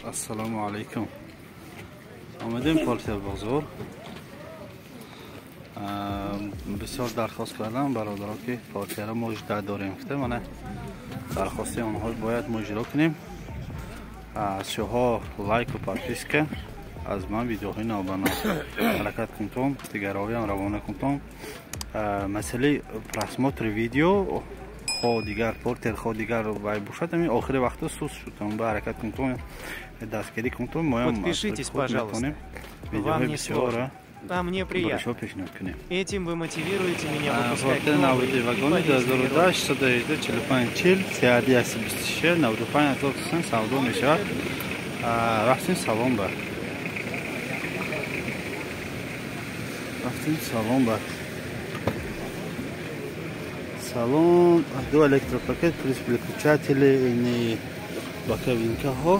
Ассалому алайкум. Омадем Портер бозор. Бисёр дархост кардам бародаро ки Портера мо иҷро дорем. Гуфта мана дархости онҳо бояд мо иҷро кунем. Аз шумо лайк ва подписка, аз ман видеоҳои навбанав ҳаракат кунтон, дигароям равона кунтон. Масъалаи просмотри видео хо дигар Портер хо дигар вай бошад, ҳамин охири вақта сус шуд. Ба ҳаракат кунтон, дастгирӣ кунтон, моям Подпишитесь, пожалуйста. Вам не сложно. А мне приятно. Этим вы мотивируете меня выпускать новые и полезные ролики. 2010 46 95 ҳазор савдо мешавад. Рафтем салон ба. Рафтем салон ба. Салон, ду электропакет, плюс переключатели, и боковинкаҳо.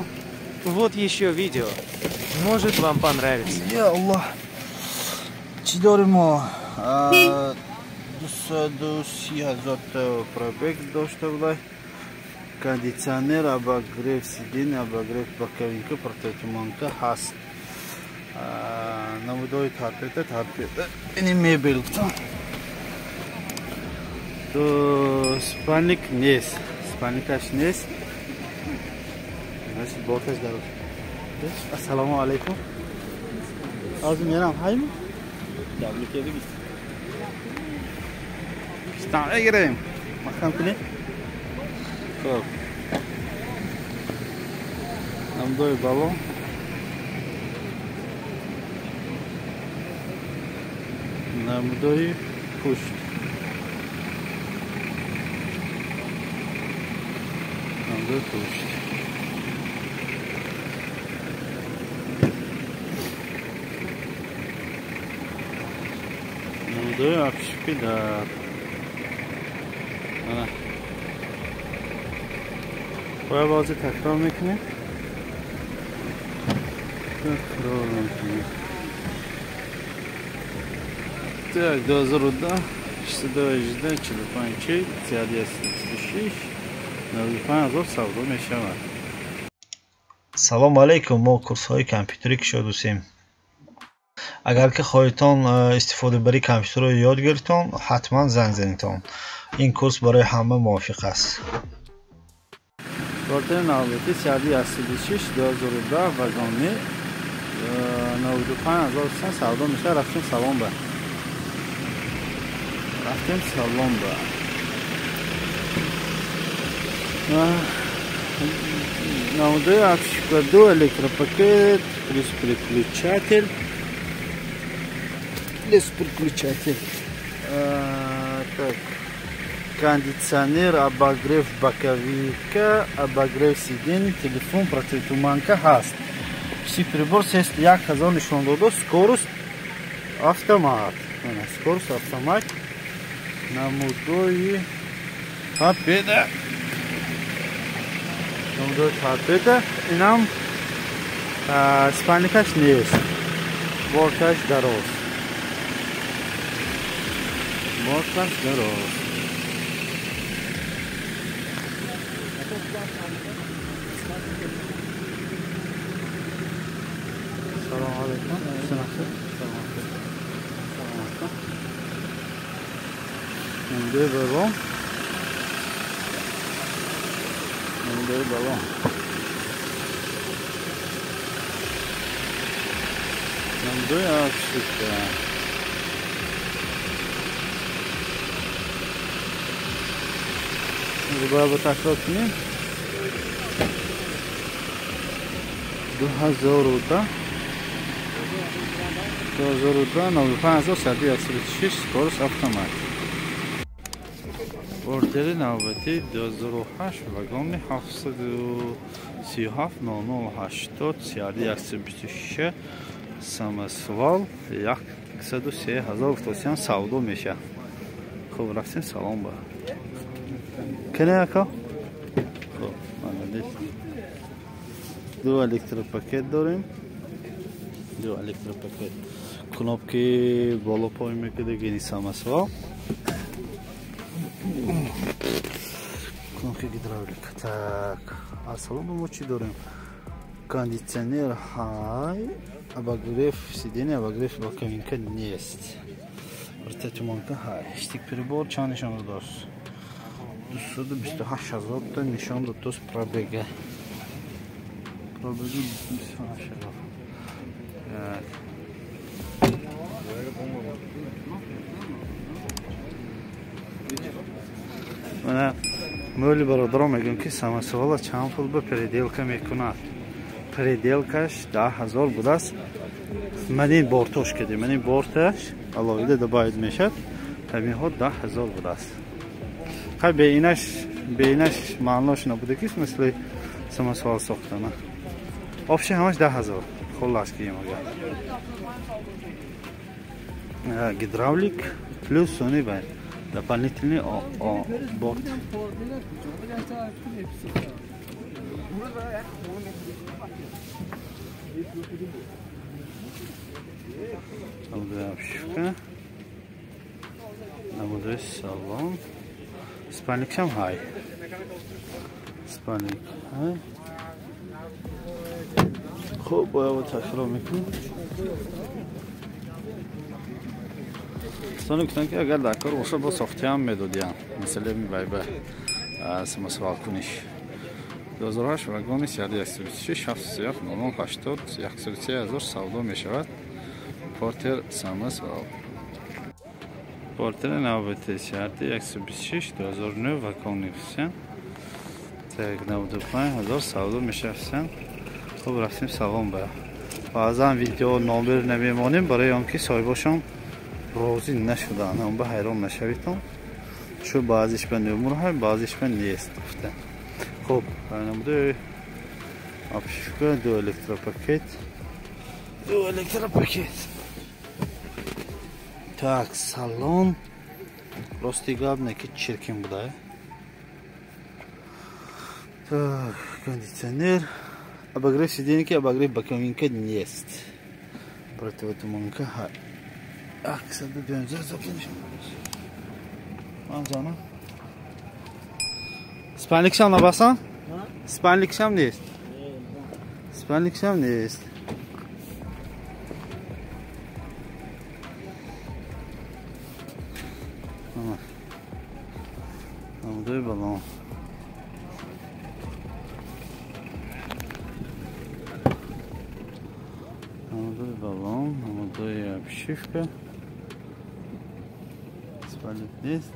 Вот еще видео. Может, вам понравится. Я Аллах. Чӣ дорем мо? 230 ҳазор пробег дошта буда. Кондиционер, обогрев сиденья, обогрев боковинка, противотуманка ҳаст. Намудои торпеда, торпеда. Ини мебел. То спальник нест. Спальникаш нест. Борташ дароз. Ассалому алайкум. Аз мерам ҳайм? Гирем. Маҳкам кунем. Хуб. Намудои балон. Намудои пушт. Намудои пушт. Намудои обшивки дар. Ана. Бояд бозӣ такрор мекунем. Такрор мекунем. Так, 2010, 618, 45, 3126, 95 ҳазор савдо мешавад. Салом алейкум, мо курсҳои компютерӣ кушодусем. Агар ки хоҳедтон истифодабарии компютерро ёд гирифтон, ҳатман занг занедтон. Ин курс барои ҳама мувофиқ аст. Портер навбати 186 2010 вагони 95 ҳазор савдо мешавад. Рафтем салон ба. Рафтем салон ба. Намудои обшивка, ду электропакет, плюс переключатель. Плюс переключатель. Так. Кондиционер, обогрев боковинка, обогрев сидений, телефон, противотуманка ҳаст. Все прибор 1 ҳазор нишон додо, скорость автомат. Скорость автомат. Намудои торпеда. Намудои торпеда. Инам спальникаш нест. Борташ дароз. Борташ дароз. Салом алейкум. Салом алейкум. Намудои балон. Намудои балон. Намудои обшивка. Бояд такрор кунем. 2010 2002 95 136 скорость автомат. Портери навбати 2008 вагони 737 0080 126 самосвал 103 ҳазор савдо мешавад. Хуб, рафтем салон ба. Кане ака? Хуб, молодец. Ду электропакет дорем. Ду электропакет. Кнопки боло поин мекунад, гини самосвал. Кнопки гидравлика. Так, ассалому мо чӣ дорем? Кондиционер ҳай, обогрев сиденья, обогрев боковинка нест. Противотуманка ҳай. Штик прибор чанд нишон додааст? 228 ҳазор та нишон додааст пробега. Пробега 228 ҳазор. Мана мӯли бародарон мегӯям, ки самосвала чанд пул ба переделка мекунад. Переделкаш 10 000 будааст. Ман ин бортош кардем, ман ин борташ алоҳида добавить мешавад. Ҳаминҳо 10 000 будааст. Хай, беинаш маънош набуда, ки мисли самосвал сохтана. Общий ҳамаш 10 000. Хуллас кием, агар гидравлик плюс сони бай дополнительный борт. Обшивка. Намудои салон. Спальникшам ҳай. Спальник ҳай. Хуб, бояд такрор мекунем. Сони гуфтанд, ки агар дар кор бошад, бо сохтиам медодиям. Масъалаи байба самосвал куниш. 2008 вагони сиади 126 737 00 80 103 ҳазор савдо мешавад. Портер самосвал. Портер навбати сиади 126 2009 вагони фсен. Так, 95 ҳазор савдо мешавад. Хуб, рафтем салон ба. Баъзан видео номер намемонем, барои он ки соҳибошон розӣ нашуданд. Он ба ҳайрон нашавитон. Чун баъзиш ба номер ҳай, баъзиш ба нест гуфта. Хуб, намудаи обшивка, ду электропакет. Ду электропакет. Так, салон рости гап не ки чиркин буда. Так, кондиционер. Обогрев сиденья, обогрев боковинка нест. Противотуманка ҳай. 112 запниш. Ман ҷонам. Спальникшам набасан? Спальникшам нест. Спальникшам нест. Намудои балон. Намудои балон, намудои обшивка. Спальник нест.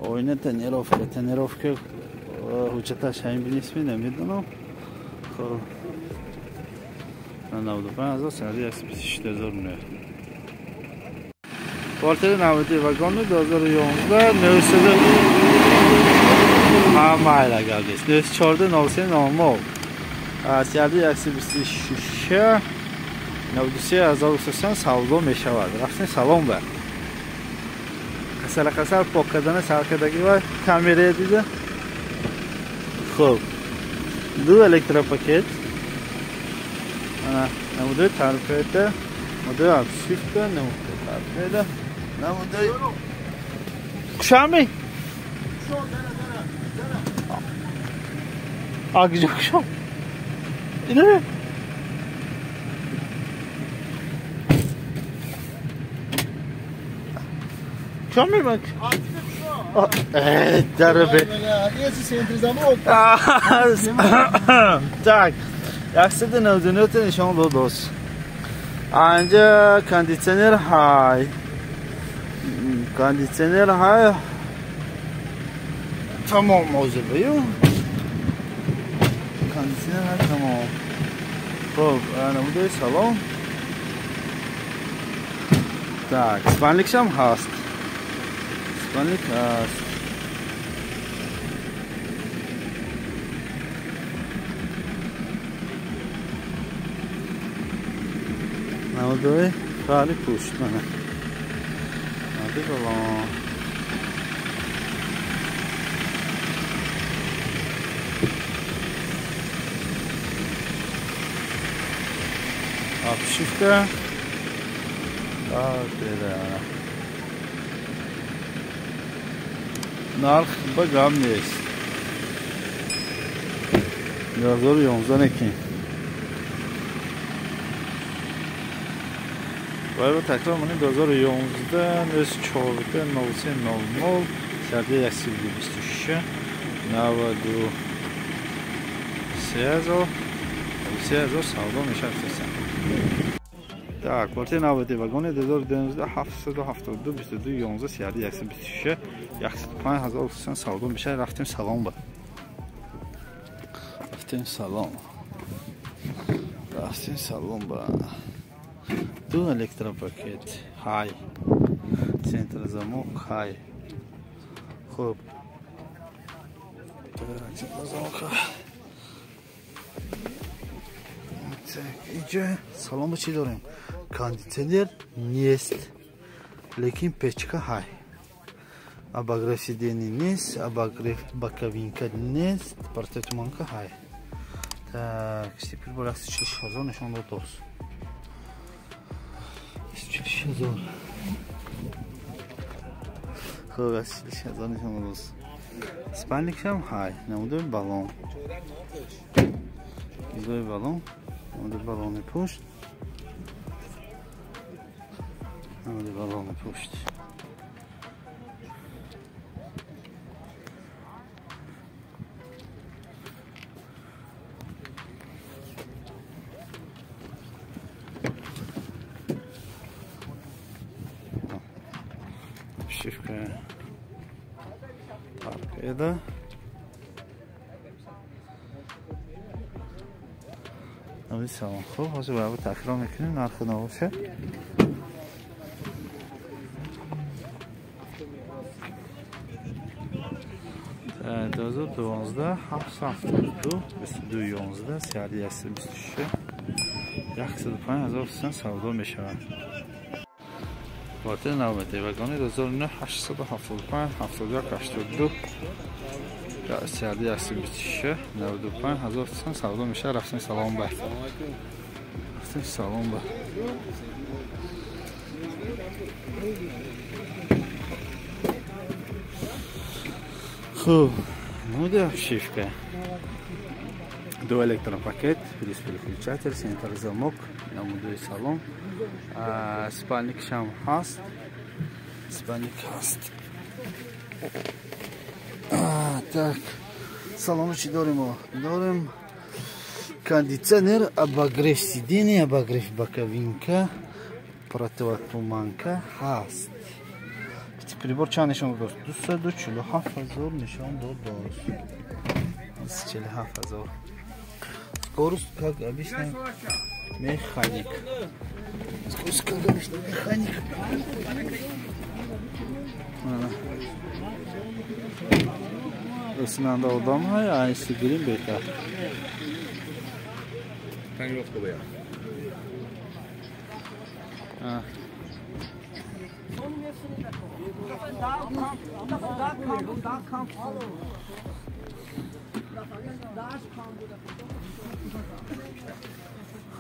Оина тонировка, тонировка ҳуҷҷаташ ҳамин бинисми намедонам. Хоб. 95 ҳазор сади 126 ҳазор нӯ. Портери 92 вагони 2011 900 ҳа майла гап нест. 914 03 00. Сиади 126 93 ҳазор савдо мешавад. Рафтем салон ба. Қасала қасал пок кардани саркардаги ва камерая дида. Хуб, ду электропакет. Ана намудои торпеда, намудои обшивка, намудои торпеда, намудои кушами? Агҷо кушам? Ино? Кушам мебак? Дарбе. Так, 199 нишон додост. Анҷа кондиционер ҳай. Кондиционер ҳай. Тамом ҳозир ю. Кондиционер ҳай тамом. Хуб, намудои салон. Так, спальникшам ҳаст. Спальник ҳаст. Намудои фари пушт мана. Намудои балон. Обшивка. Так, нарх ба гап нест. 2011 неки. Бояд такрор монем 2011 14 03 00 126 93 3000 савдо мешавад. Так, партия навбати вагони 2012 772 22 11 126 105 савдо мешавад. Рафтем салон ба. Рафтем салон. Рафтем салон ба. Ду электропакет. Хай. Центр замок хай. Хуб. Центр замок хай. Инҷа салон чӣ дорем? Кондитсионер нест, лекин печка ҳай. Обогрев сидений нест, обогрев боковинка нест, противотуманка ҳай. Так, теперь бо 146 000 нишон дод дос. 146 000. Хуб, 146 000 нишон дод дос. Спальникшам ҳай, намудои баллон. Изои баллон. Намуди баллони пушт. Намуди баллони пушт. Обшивка торпеда. Салом. Хуб, ҳозир бояд такрор мекунем нархи навоша. Так, 2012 772 22 11 126 105 000 савдо мешавад. Партия навбати вагони 2009 875 71 82 126 95 000 савдо мешавад. Рафтем салон ба. Рафтем салон ба. Хуб, намуди обшивка. Ду электропакет, плюс переключатель, центр замок, намудои салон. Спальникшам ҳаст. Спальник ҳаст. Так, салону чӣ дорем? Дорем кондитсионер, обогрев сидений, обогрев боковинка, противотуманка ҳаст. Прибор чанд нишон дод? 247 000 нишон дод. 247 000. Скорость, как обычно, механик. Скорость, как обычно, механик. Росинанда одам ҳай, айси гирим беҳтар.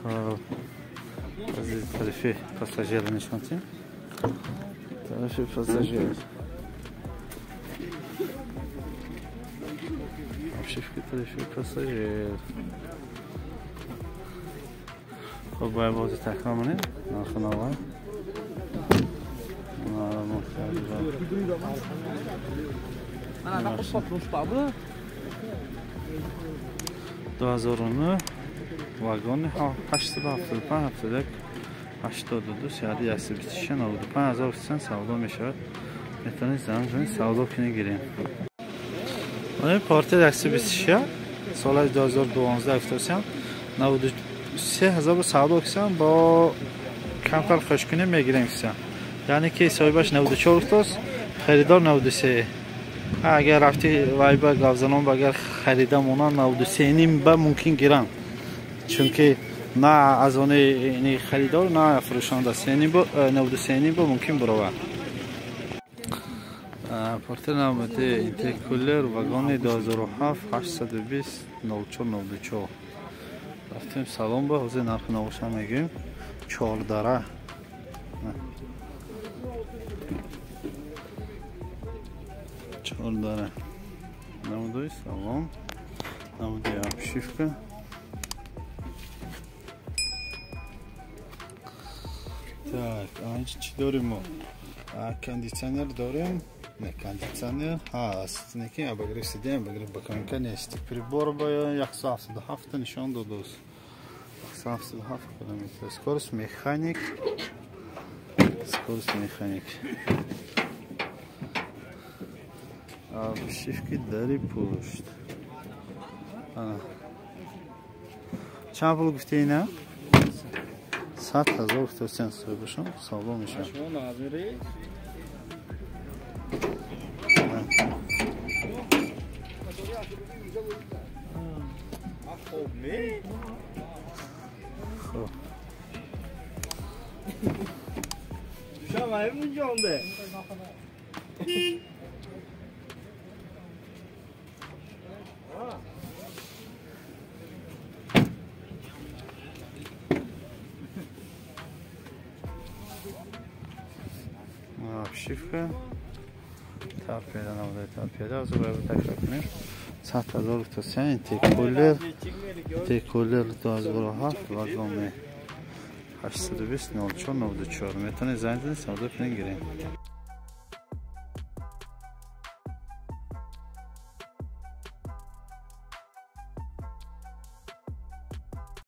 Хоб, аз тарафи пассажира нишон дем. Тарафи пассажир. Обшивки тарафи пассажир. Хоб, бояд бози такрор монем нархи нава. Ду 2009 вагони 875 71 82 126 95 000 савдо мешавад. Метавонед занг занед, савдо кунед, гирем. Партия 126 соли 2012 афтосиям 93 000 савдо кисам бо камтар хушкунӣ мегирем кисам. Яъне ки соҳибаш 94 уфтост, харидор 93. Агар рафти вайба гавзанон агар харида монанд 93 ба мумкин гиранд. Чунки на аз они харидор, на фурӯшанда 93 ба мумкин буровад. Партия навбати интеркулер вагони 2007 820 04 94. Рафтем салон ба, ҳозир нархи навоша мегӯем. Чордара. Чордара. Намудои салон, намудои обшивка. Так, инҷа чӣ дорем мо? Кондитсионер дорем. Не, кондитсионер ҳаст, лекин обогрев сиденья, обогрев боковинка нест. Прибор ба 177 нишон додааст. 177 километр. Скорость механик. Скорость механик. Обшивки дари пушт. Чанд пул гуфти ина? 100 000 гуфтасен соҳибашон савдо мешавад. Хуб. Обшивка торпеда набудаи торпеда аз бояд такрор кунем. 100 000 гуфтасен. Текулер, текулер 2007 вагоме 820 04 94 метавонед занг занед, савдо кунед, гиред.